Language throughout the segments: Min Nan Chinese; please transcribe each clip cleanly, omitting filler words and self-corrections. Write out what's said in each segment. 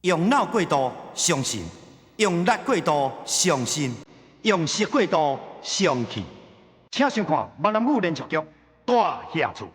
用腦過度傷神，用力過度傷身，用色過度傷氣。請收看閩南語連續劇《大俠厝》。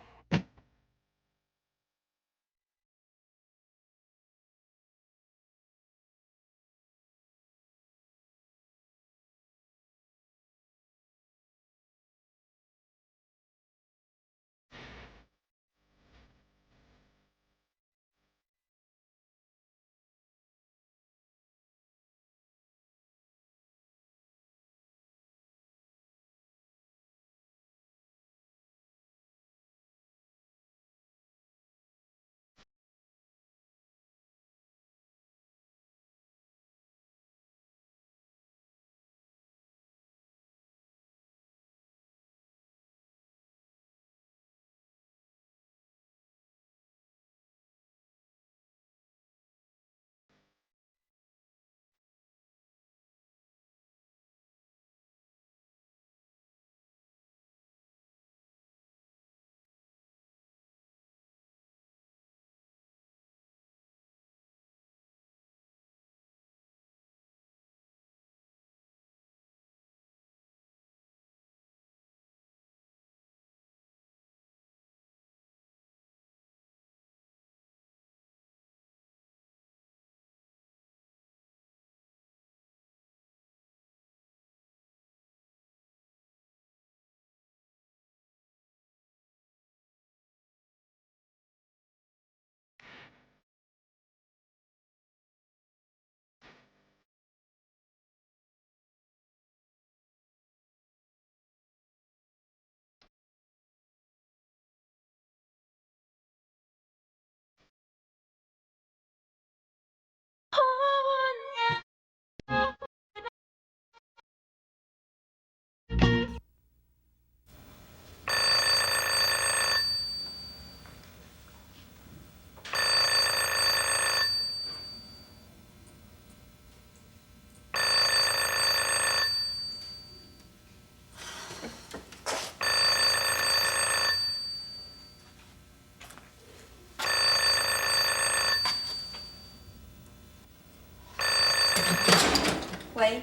喂，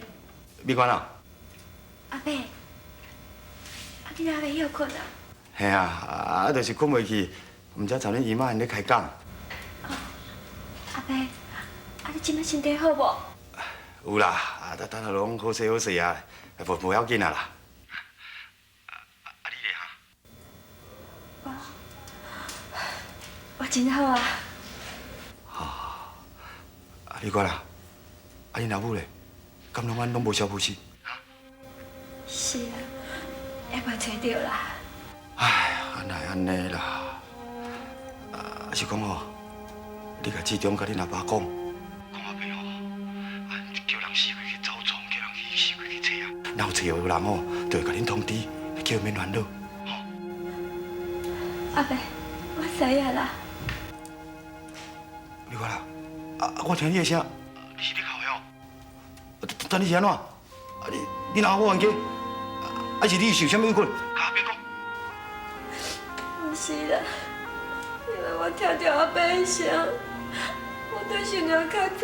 美娟啊，阿伯，啊你还未歇睏啊？嘿啊，啊就是睏袂去，毋知参恁姨媽𪜶咧開講。阿伯，啊你這擺身體好無？有啦，啊等等下攏好勢好勢啊，無要緊啊啦。啊你咧哈？我真好啊。啊美娟啊，啊恁老母咧？敢攏按攏無消無息？是啊，猶無揣著啦。唉，哪會按呢啦？啊是講吼，你共志中共恁阿爸講，講阿伯吼，啊叫人四圍去走訪，叫人去四圍去揣啊，若有揣著人吼，就會共恁通知，叫伊免煩惱。阿伯，我知影啦。美娟啊，啊我聽你的聲，你是咧哭的哦？等你是按怎？啊你若我冤家？啊是你受啥物委屈？共阿伯講。毋是啦，因為我聽著阿伯的聲，我都想著較早，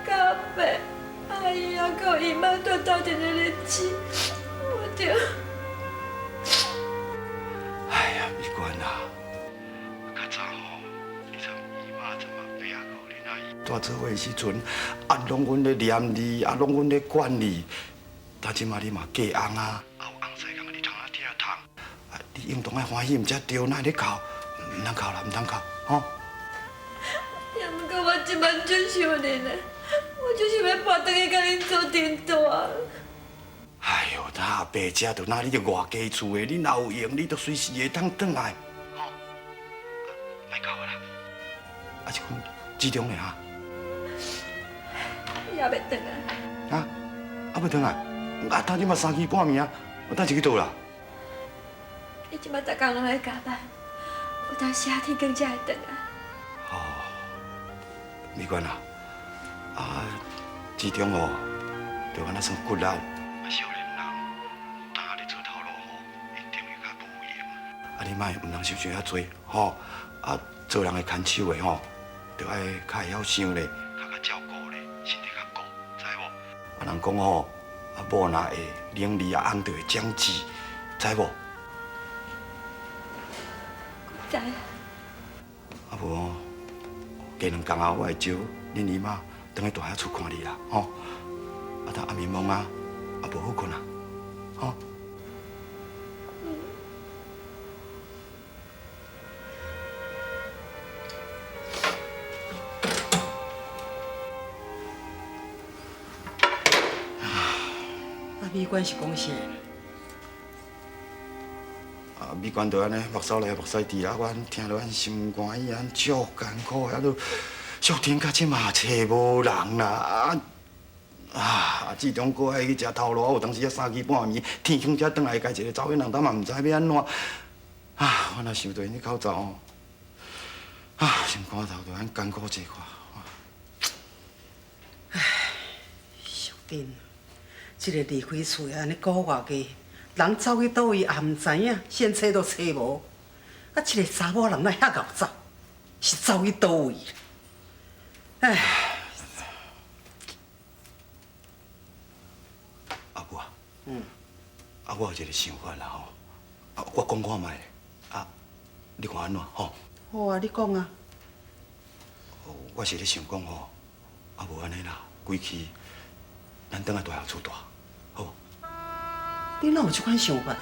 佮阿伯、阿姨猶閣有姨媽住鬥陣的日子，我就……哎呀，美娟啊，較早吼，你參姨媽、參阿伯啊，閣有恁阿姨住做伙的時陣，啊，攏阮咧念你，啊，攏阮咧管你。但這馬你嘛嫁翁啊，啊有翁婿共你窗仔疼痛，啊，你應當愛歡喜，毋才對，哪會咧哭？毋通哭啦，毋通哭，吼！也毋過我這擺足想恁的，我就想欲搬轉去共恁做陣住。哎喲，咱阿伯遮就若你佇外家厝的，你若有閒，你就隨時會當轉來，吼！莫哭啊啦，啊是講志中咧哈？伊猶袂轉來。啊？猶袂轉來？啊，頭這馬三更半暝啊，我等是去佗啦？伊這馬逐工攏咧加班，有當時啊天光才會轉來。哦，美娟啊，啊，志中哦，就按呢算骨力，啊，少年人，當咧做頭路吼，一定會較無閒。啊，你莫毋通想傷遐濟，吼！啊，做人的牽手的吼，著愛較會曉想咧，較較人講吼，啊某若會伶俐，啊翁就會長智，知無？我知。啊無吼，過兩工後我會招恁姨媽轉去大俠厝看你啦，吼。啊，等暗暝摸啊，啊無好睏啊，吼。啊，美娟是講啥？啊，美娟就按呢，目屎來目屎滴啦，我聽著按心肝意，按足艱苦的，啊，都淑婷到這嘛揣無人啦，啊啊！志忠閣愛去食頭路，有當時啊三更半暝，天光才轉來，家一个查某人，嘛毋知欲按怎。啊，我若想著𪜶咧口罩吼，啊，心肝頭就按艱苦這款。唉，淑珍，這个離開厝的按呢古外个，人走去佗位也毋知影，現揣都揣無。啊，這个查某人哪遐𠢕走？是走去佗位？唉。阿母啊，啊，我有一个想法啦吼，啊，我講看覓，啊，你看按怎吼？好啊，你講啊。我是咧想講吼，啊無按呢啦，規氣咱轉來大俠厝住，好無？你哪有這款想法？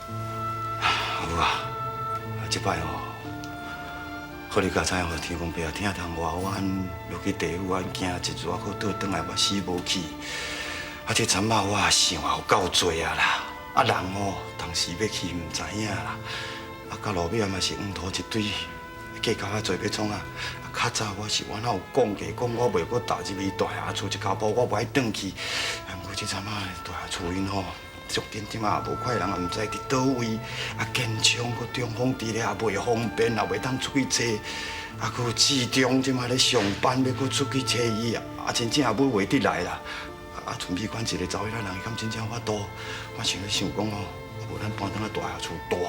阿母啊，這擺吼，好你佳哉吼，天公伯啊，疼疼我，我按落去地府按行一逝，閣倒轉來，我死無去。啊，這陣仔我也想也有夠濟啊啦，啊人吼，當時欲去毋知影啦，啊到路尾嘛是黃土一堆，計較遐濟欲創啊？啊較早我是我哪有講過，講我袂閣踏入去大俠厝一跤步，我無愛轉去。啊，毋過這陣仔大俠厝𪜶吼，淑珍這馬也無快人，也毋知佇佗位。啊，建昌閣中風佇咧也袂方便，也袂當出去揣。啊，閣有志忠這馬咧上班，欲閣出去揣伊，啊，真正也舞袂得來啦。啊，賰美娟一个查某囡仔人，伊敢真正有法度？我想咧想講吼，無咱搬轉來大俠厝住，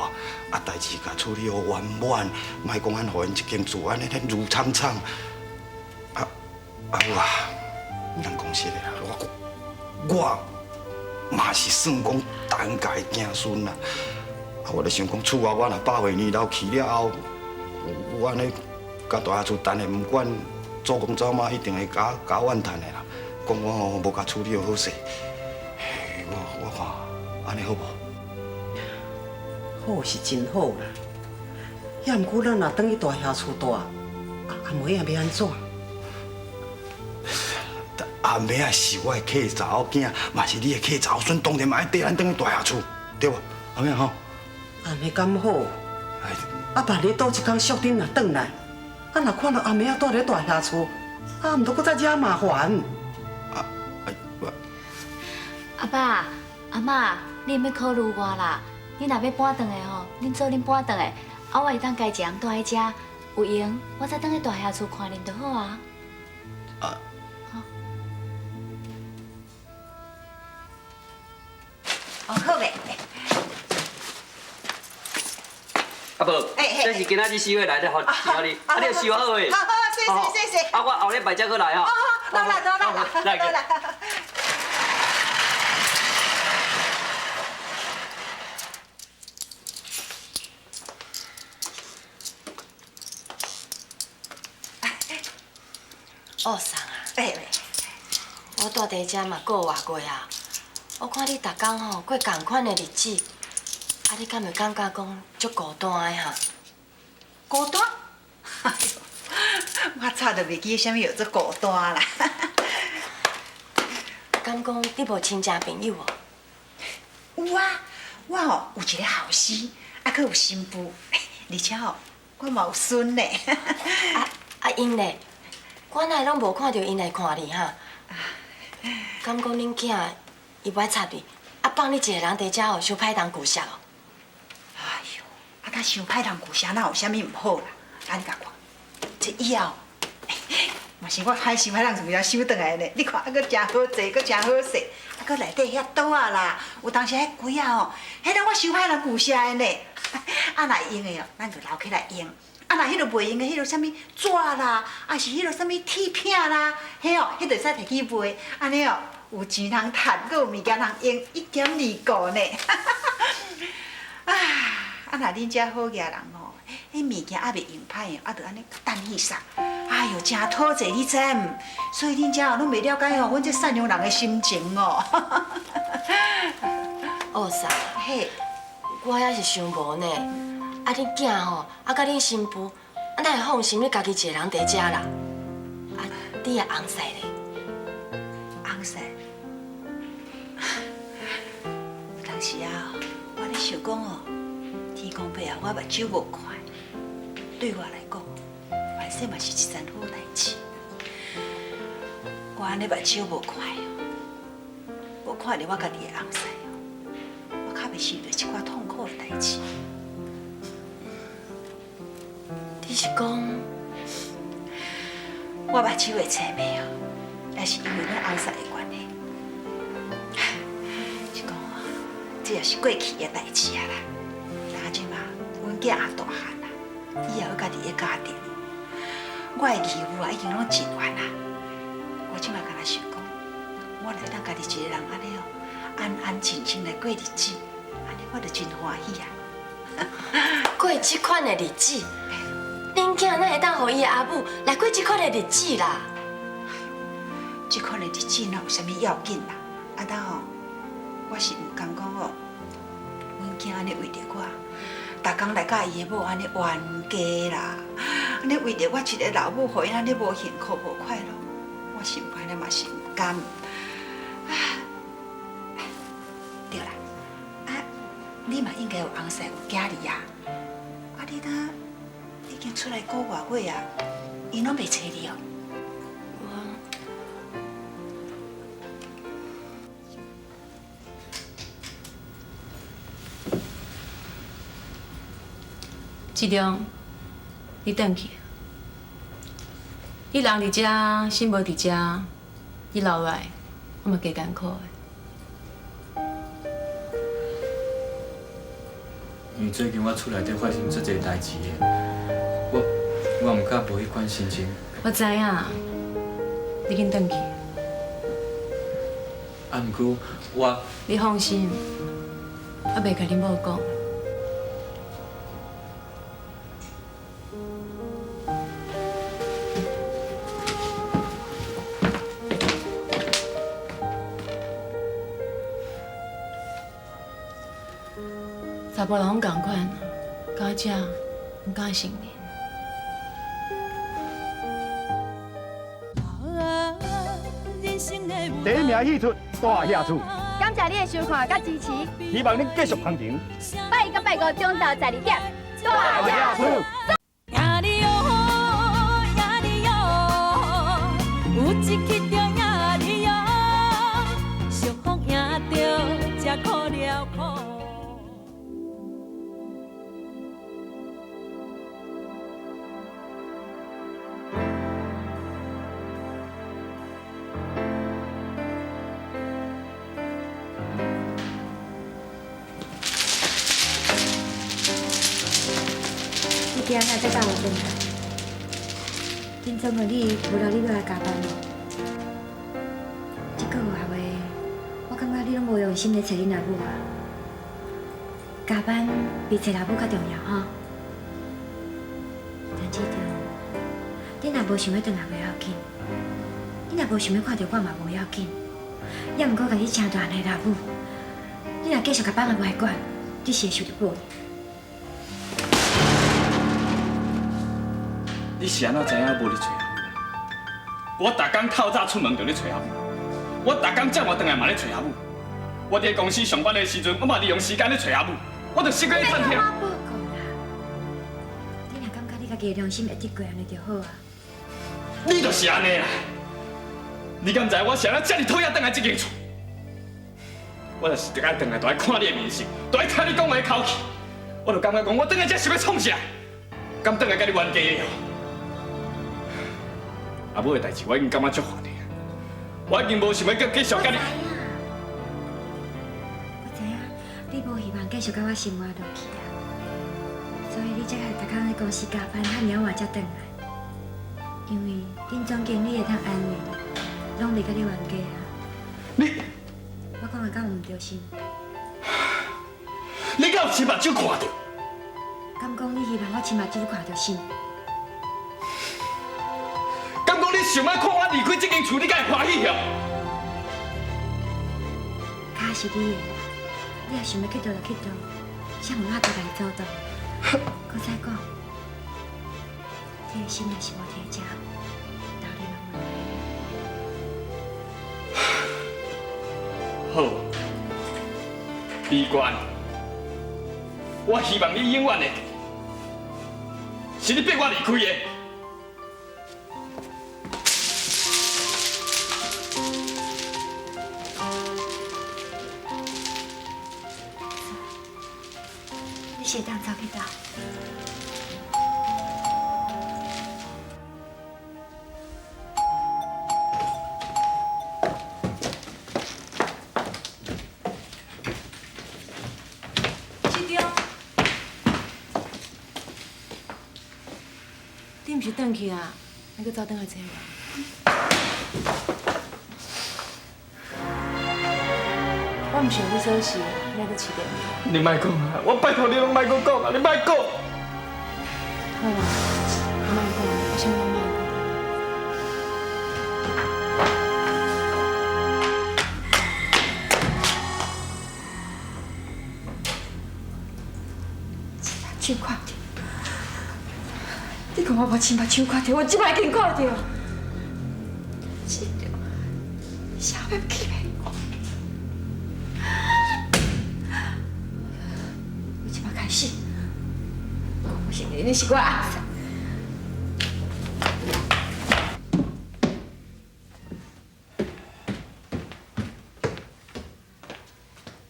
啊，代誌共處理好圓滿，莫講按予𪜶一間厝按呢咧如氅氅。啊，阿母啊，咱講實的啦，我嘛是算講陳家的子孫啦。啊，我咧想講，厝啊，我若百歲年老去了後，我按呢共大俠厝等下，毋管祖公祖媽一定會共我怨嘆的啦。講我吼無共處理好勢，我看按呢好無？好是真好啦，也毋過咱若轉去大俠厝住，啊阿妹仔欲按怎？阿妹仔是我的契查某囝，嘛是你的契查某孫，當然嘛愛綴咱轉去大俠厝，對無？阿妹吼。按呢敢好？啊，萬一倒一工淑珍若轉來，啊若看著阿妹仔蹛佇大俠厝，啊毋著閣再惹麻煩？阿爸、阿媽，你毋免考慮我啦。恁若欲搬轉來吼，恁做恁搬轉來，啊，我會當家一人蹛佇遮，有閒我再轉去大俠厝看恁就好啊。啊。哦，好袂？阿婆，這是今仔日收的來的，予你，啊，你有收好未？好好，謝謝謝謝。啊，我後禮拜才閣來吼。好，好，來來來來來。哦，送啊！我蹛佇遮嘛過外月啊，我看你逐工吼過仝款的日子，啊，你敢會感覺講足孤單的哈？孤單？哎喲，我早就袂記得啥物叫做孤單啦。敢講你無親戚朋友哦？有啊，我吼有一个後生，啊，閣有新婦，而且吼我嘛有孫呢。啊，𪜶咧？我哪會攏無看著𪜶來看你哈？敢講恁囝伊無愛插你，啊放你一個人佇遮吼，傷歹人顧惜哦。哎喲，啊，甲傷歹人顧惜，哪有啥物毋好啦？啊，你共看，這椅仔哦，嘛是我歹傷歹人從遐收轉來的呢。你看，啊，閣誠好坐，閣誠好勢，啊，閣內底遐桌仔啦，有當時彼櫃仔吼，彼攏我傷歹人舊寫的呢。啊，若會用的哦，咱就留起來用。啊，若彼落袂用的，彼落啥物紙啦，抑是彼落啥物鐵片啦，彼哦，彼就會使提去賣。按呢哦，有錢通趁，閣有物件通用，一兼二顧呢。啊，啊若恁遮好額人吼，彼物件猶未用歹哦，啊，就按呢等去送。哎喲，誠討濟，你知毋？所以恁遮哦，攏袂了解吼，阮這善良人的心情哦。哦，嫂，嘿，我也是想無呢。啊，恁囝吼，啊，佮恁新婦，啊，哪會放心你家己一個人佇遮啦？啊，你的翁婿咧？翁婿，有當時啊，我咧想講哦，天公伯啊，我目睭無看，對我來講，反正嘛是一件好代誌。我按呢目睭無看哦，無看著我家己的翁婿哦，我較袂受著這寡痛苦的代誌。你是講我目睭會青眉哦，也是因為阮翁婿的關係。是講哦，這也是過去的代誌啊啦。啊，這馬阮囝也大漢啦，以後有家己的家庭，我的義務啊已經攏盡完啦。我這馬敢若想講，我若會當家己一個人按呢哦，安安靜靜來過日子，按呢我就真歡喜啊。過這款的日子？恁囝哪會當予伊的阿母來過這款的日子啦？這款的日子哪有啥物要緊啦？啊，當吼，我是毋甘講哦，阮囝按呢為著我，逐工來佮伊的某按呢冤家啦，按呢為著我一个老母，予𪜶按呢無幸福、無快樂，我心肝咧嘛是毋甘。啊，對啦，啊，你嘛應該有翁婿有囝兒啊，啊，你若已經出來幾外月啊，𪜶攏袂揣你哦。我志忠，你轉去。你人佇遮，心無佇遮，你留來，我嘛加艱苦的。因為最近我厝內底發生足濟代誌的，我毋敢無彼款心情。我知影，你緊轉去。啊，毋過我……你放心，我袂共恁某講。查埔人攏仝款，敢食，毋敢承認。第一名戏出大侠厝，感謝你的收看佮支持，希望恁繼續捧場。拜一佮拜五中晝12點，大俠厝。你今仔才早有轉來？恁總經理無留你落來加班無？這個月話，我感覺你攏無用心咧揣恁阿母啊。加班比揣阿母較重要吼。陳志忠，你若無想欲轉來袂要緊，你若無想欲看著我嘛無要緊，猶毋過共你請大漢的老母，你若繼續共放阿外管，你是會受著報應。你是按怎知影無咧揣阿母？我逐工透早出門就咧揣阿母，我逐工接我轉來嘛咧揣阿母。我佇公司上班的時陣，我嘛利用時間咧揣阿母。我就習慣去探聽。我報告啦，你若感覺你家己的良心會得過，按呢就好啊。你就是按呢啦！你敢知我是按怎這麼討厭轉來這間厝？我就是著愛轉來，著愛看你的面色，著愛聽你講話的口氣，我就感覺講我轉來這是欲創啥？敢轉來佮你冤家的？阿母的代誌，我已經感覺足煩的，我已經無想欲閣繼續佮你。我知影，你無希望繼續佮我生活落去啊，所以你才會逐工佇公司加班，遐爾晚才轉來。因為恁總經理會當安慰你，攏袂佮你冤家啊。你，我讲的敢有毋对是？你敢有亲目睭看著？敢讲你希望我亲目睭看著是？敢讲你想欲看我离开这间厝，你敢会欢喜遐？跤是你的，你若想欲去佗就去佗，啥有法度共你阻挡？阁再讲，你的心若是无伫遮，道理嘛无。好，美娟，我希望你永远会记，是你逼我离开的。你是会当走去佗？志中，你毋是转去啊？你阁走转来找我？我毋是有你锁匙，你还阁市电。你莫讲啊！我拜托你拢莫阁讲啊！你莫讲。好啦，我莫讲，我啥物拢莫讲。亲目睭看著，你讲我无亲目睭看著，我这摆已经看著。志中，你啥欲欺骗我？我这摆开始，我不承认你是我的阿婿。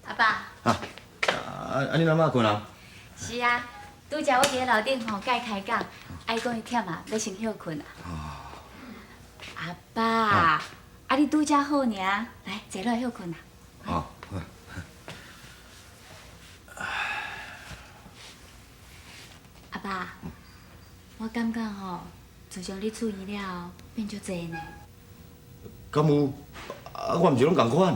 阿爸。啊，你阿嬷睏啊？是啊，拄才我伫咧楼顶吼，佮伊开讲，伊讲伊忝啊，欲先歇睏啊。阿爸，啊你拄才好尔，来坐落来歇睏啊。哦。阿爸，我感觉吼，自从你出院了后，变足济呢。敢有？啊，我毋是拢仝款。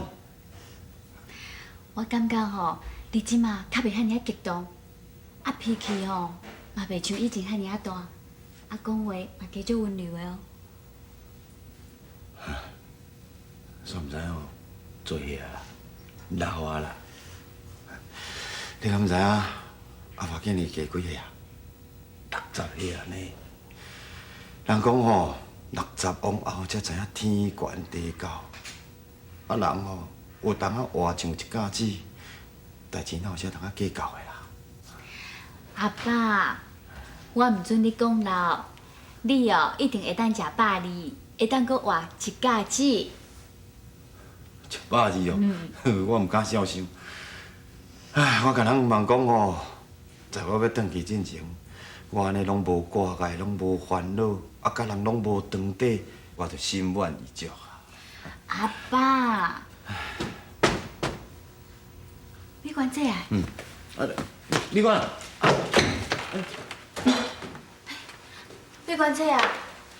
我感觉吼，你这马较袂遐尔仔激动，啊脾气吼嘛袂像以前遐尔仔大，啊讲话嘛加足温柔的哦。煞毋知哦，做伙啊啦，老啊啦。你敢知影？阿爸今年加几岁啊？60岁啊呢。人讲吼，60往后才知影天悬地厚。啊，人吼有当仔活像一甲子，代志哪有啥通仔计较的啦？阿爸，我毋准你讲老，你哦一定会当食120，会当阁活一甲子。 120哦，我毋敢肖想。唉，我共人问讲吼，在我欲转去进前，我按呢拢无挂碍，拢无烦恼，啊，佮人拢无长短，我就心满意足啊。阿爸，美娟姐啊。嗯，啊，美娟。美娟姐啊，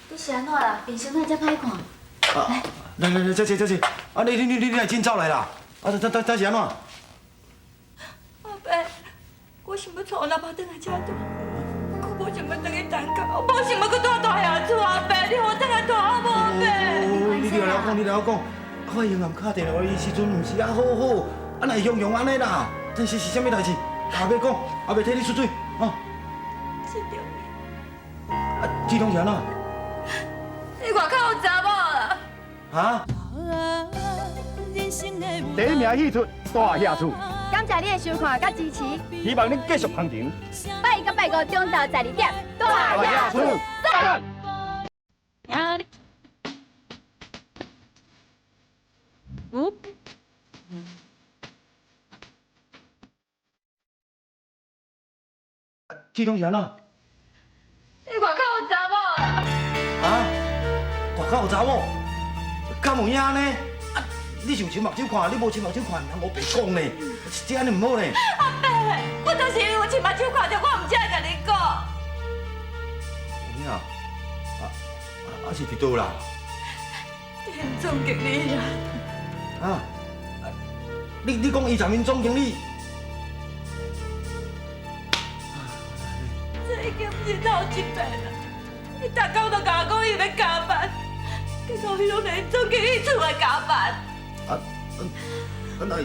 你是按怎啦？面色哪会遮歹看？啊，来来来，这这这这，啊，你来真早来啦！啊，这是按怎？阿伯，我想欲带我老爸转来遮住，我无想欲转去淡江，我无想欲阁蹛大兄厝。阿伯，你予我转来住好无？阿伯，你来我讲，你来我讲，我永远敲电话伊时阵，毋是啊好好，啊哪会雄雄按呢啦？这是啥物代志？阿伯讲，阿伯替你出嘴，吼。这中啊，这中是按怎？你外口有查某啦？啊？第一名戏出大侠厝，感谢你的收看佮支持，希望你继续捧场。拜一佮拜五中昼12点，大侠厝赞。这拢是按怎？你外口有查某啦？啊？外口有查某？敢有影呢？啊！你是有亲目睭看，你无亲目睭看，人乌白讲呢，这按呢毋好呢。阿伯，我就是因为有亲目睭看著，我毋才会共你讲。有影？啊是伫佗啦？田总经理啦。啊？啊？你讲伊踮𪜶总经理？这已经毋是头一遍啦！伊逐工都共我讲伊欲加班，结果伊拢连总经理厝内加班。啊，那？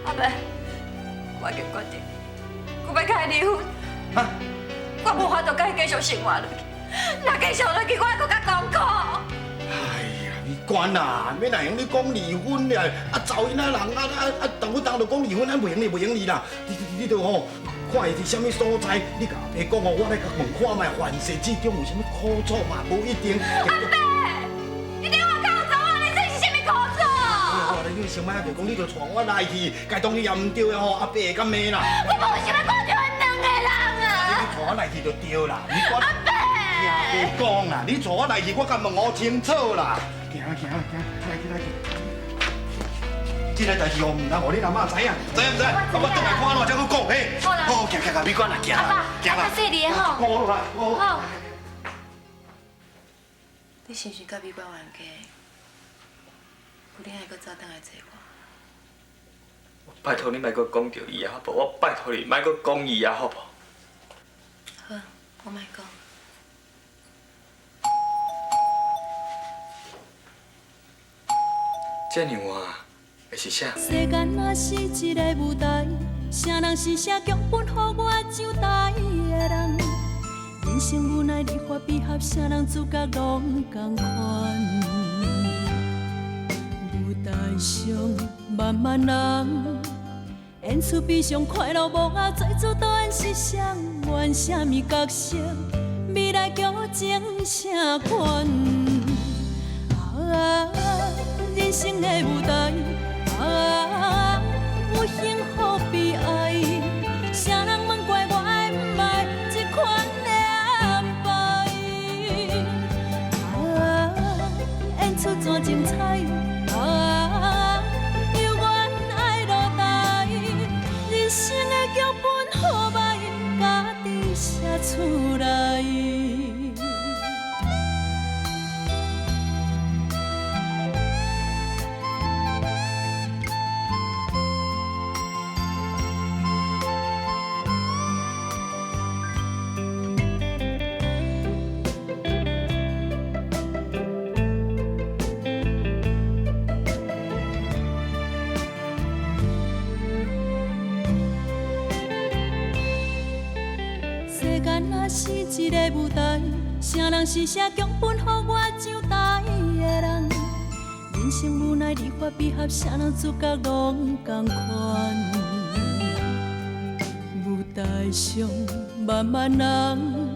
阿伯，我已经决定，我欲共伊离婚。啊？我无法度共伊继续生活落去，若继续落去，我会阁较艰苦。哎呀，美娟啊，欲哪会用你讲离婚咧？啊，查某囡仔人啊啊啊，动不动就讲离婚，咱袂用哩，袂用哩啦。你著吼，看伊伫啥物所在，你共阿爸讲哦，我来共问看觅，凡事之中有啥物苦楚嘛，无一定。阿爸，你电话告诉我，你这是啥物苦楚？好啦，你先莫仔讲，你著带我来去，该当你也毋对的吼，阿爸会较骂啦。我无想欲看著𪜶两个人啊！你带我来去就对啦，你管。阿爸，听爸讲啦，你带我来去，我共问好清楚啦。行啦行啦行，来去来去。这个代志哦，毋通予恁阿嬷知影，知影毋知？我转来看怎才阁讲嘿。好啦。好，行行行，美娟啦，行啦，行啦。较细腻的吼。好啦，好。好。你是毋是佮美娟冤家？有你爱阁走转来找我？我拜托你莫阁讲著伊啊，好无？我拜托你莫阁讲伊啊，好无？好，我莫讲。这样啊，会是啥？世间若是一个舞台，啥人是写剧本予我上台的人？人生无奈离合悲合，啥人主角拢仝款。舞台上万万人，演出悲伤快乐幕后，做主导演是谁？演啥物角色？未来剧情啥款？啊，人生的舞台，啊，有幸福悲哀，啥人问过我爱毋爱这款的安排？啊，演出怎精彩？啊，犹原爱落台，人生的剧本好歹，家己写出来。世间若是一个舞台，啥人是写剧本予我上台的人？人生无奈离合悲合，啥人主角拢仝款。舞台上万万人，